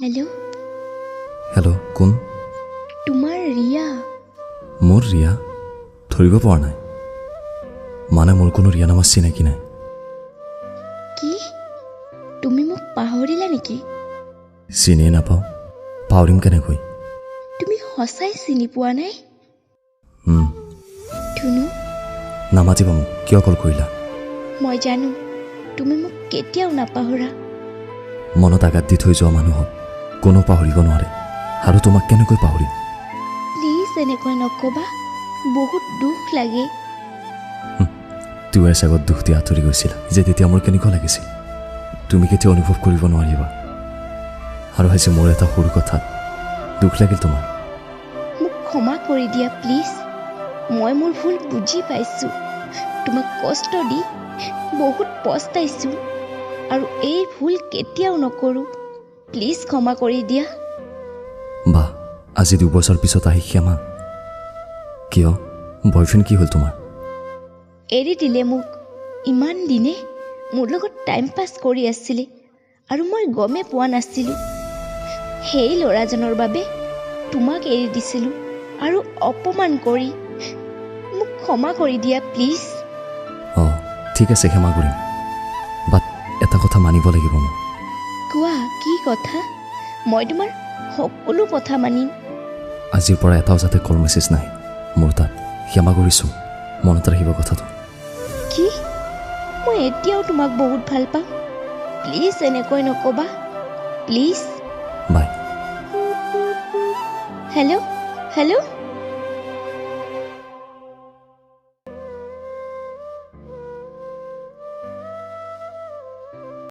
Hello'. Hello', কোন? তোমাৰ ৰিয়া। মোৰ ৰিয়া? ধৰিব পৰা নাই। মানে মোৰ কোনো ৰিয়া নামৰ চিনাকি নাই। কি, তুমি মোক পাহৰিলা নেকি? চিনিয়ে নাপাওঁ, পাহৰিম কেনেকৈ? তুমি সঁচাই চিনি পোৱা নাই? ধুনু। নামাতিবা মোক। কিয় কল কৰিলা? মই জানো তুমি মোক কেতিয়াও নাপাহৰা। মনত আঘাত দি থৈ যোৱা মানুহক কোনো পাহৰিব নোৱাৰে, আৰু তোমাক কেনেকৈ পাহৰিম? প্লিজ এনেকৈ নক'বা, বহুত দুখ লাগে। দুৱাৰ আগত দুখ দি আঁতৰি গৈছিলা যে, তেতিয়া মোৰ কেনেকুৱা লাগিছিল তুমি কেতিয়াও অনুভৱ কৰিব নোৱাৰিবা। আৰু আজি মোৰ এটা সৰু কথাত দুখ লাগিল তোমাৰ? মোক ক্ষমা কৰি দিয়া প্লিজ। মই মোৰ ভুল বুজি পাইছোঁ। তোমাক কষ্ট দি বহুত পস্তাইছোঁ আৰু এই ভুল কেতিয়াও নকৰোঁ। প্লিজ ক্ষমা কৰি দিয়া। বাহ, আজি 2 বছৰ পিছত আহি ক্ষমা? কিয়, বয়ফ্ৰেণ্ড কি হ'ল তোমাৰ? এৰি দিলে মোক। ইমান দিনে মোৰ লগত টাইম পাছ কৰি আছিলে আৰু মই গমেই পোৱা নাছিলোঁ। সেই ল'ৰাজনৰ বাবে তোমাক এৰি দিছিলোঁ আৰু অপমান কৰি। মোক ক্ষমা কৰি দিয়া প্লিজ। অঁ, ঠিক আছে, ক্ষমা কৰিম। বাট এটা কথা মানিব লাগিব মোক। কোৱা, কি কথা? মই তোমাৰ সকলো কথা মানিম। আজিৰ পৰা এটাও যাতে কল মেছেজ নাহে মোৰ তাত। ক্ষমা কৰিছোঁ, মনত ৰাখিব কথাটো। কি? মই এতিয়াও তোমাক বহুত ভাল পাওঁ। প্লিজ এনেকৈ নক'বা, প্লিজ। বাই। Hello, hello.